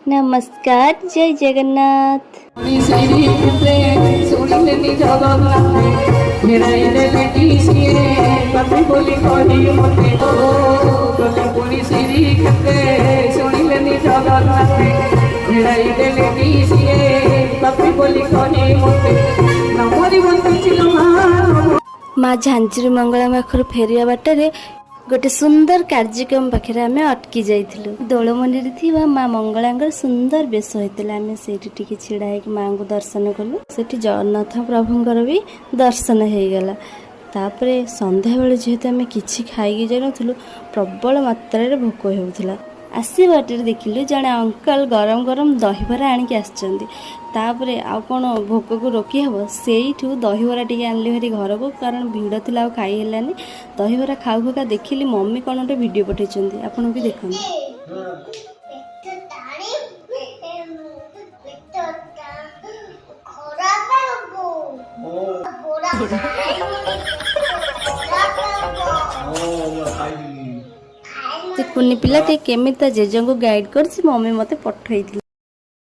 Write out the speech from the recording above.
ନମସ୍କାର, ଜୟ ଜଗନ୍ନାଥ। ଶୁଣିଲେନି ଜଗନ୍ନାଥ, ଫେରାଇ ସିଏ ପାପି ବୋଲି କହି ମତେ। ଓ ଗଲେ ପୁଣି ଶ୍ରୀ କ୍ଷେତ୍ରେ, ଶୁଣିଲେନି ଜଗନ୍ନାଥ, ଫେରାଇ ଦେଲେ ସିଏ ପାପି ବୋଲି କହି ମତେ। ନ ମରି ବଞ୍ଚିଲ ମା। ମା ଝାଞ୍ଜିରି ମଙ୍ଗଳା ପାଖରୁ ଫେରିବା ବାଟରେ ଗୋଟେ ସୁନ୍ଦର କାର୍ଯ୍ୟକ୍ରମ ପାଖରେ ଆମେ ଅଟକି ଯାଇଥିଲୁ। ଦୋଳମୁଣ୍ଡିରେ ଥିବା ମା ମଙ୍ଗଳାଙ୍କର ସୁନ୍ଦର ବେଶ ହେଇଥିଲା। ଆମେ ସେଇଠି ଟିକେ ଛିଡ଼ା ହେଇକି ମାଙ୍କୁ ଦର୍ଶନ କଲୁ। ସେଠି ଜଗନ୍ନାଥ ପ୍ରଭୁଙ୍କର ବି ଦର୍ଶନ ହେଇଗଲା। ତାପରେ ସନ୍ଧ୍ୟାବେଳେ ଯେହେତୁ ଆମେ କିଛି ଖାଇକି ଯାଇନଥିଲୁ, ପ୍ରବଳ ମାତ୍ରାରେ ଭୋକ ହେଉଥିଲା। ଆସିବା ବାଟରେ ଦେଖିଲୁ ଜଣେ ଅଙ୍କଲ ଗରମ ଗରମ ଦହିବରା ଆଣିକି ଆସିଛନ୍ତି। ତାପରେ ଆଉ କ'ଣ ଭୋକକୁ ରୋକି ହେବ? ସେଇଠୁ ଦହିବରା ଟିକେ ଆଣିଲି ଭାରି ଘରକୁ, କାରଣ ଭିଡ଼ ଥିଲା, ଆଉ ଖାଇ ହେଲାନି। ଦହିବରା ଖାଉ ଖାଉକା ଦେଖିଲି ମମି କ'ଣ ଗୋଟେ ଭିଡ଼ିଓ ପଠେଇଛନ୍ତି। ଆପଣ ବି ଦେଖନ୍ତୁ। ପେଟ ଟାଣି, ପେଟ ଖରାପ ହବ। ବରା ଖାଇବନି, ଖରାପ ହବ। ସେ କୁନି ପିଲାଟି କେମିତି ତା ଜେଜେଙ୍କୁ ଗାଇଡ଼ କରିଛି, ମମି ମୋତେ ପଠେଇଥିଲେ।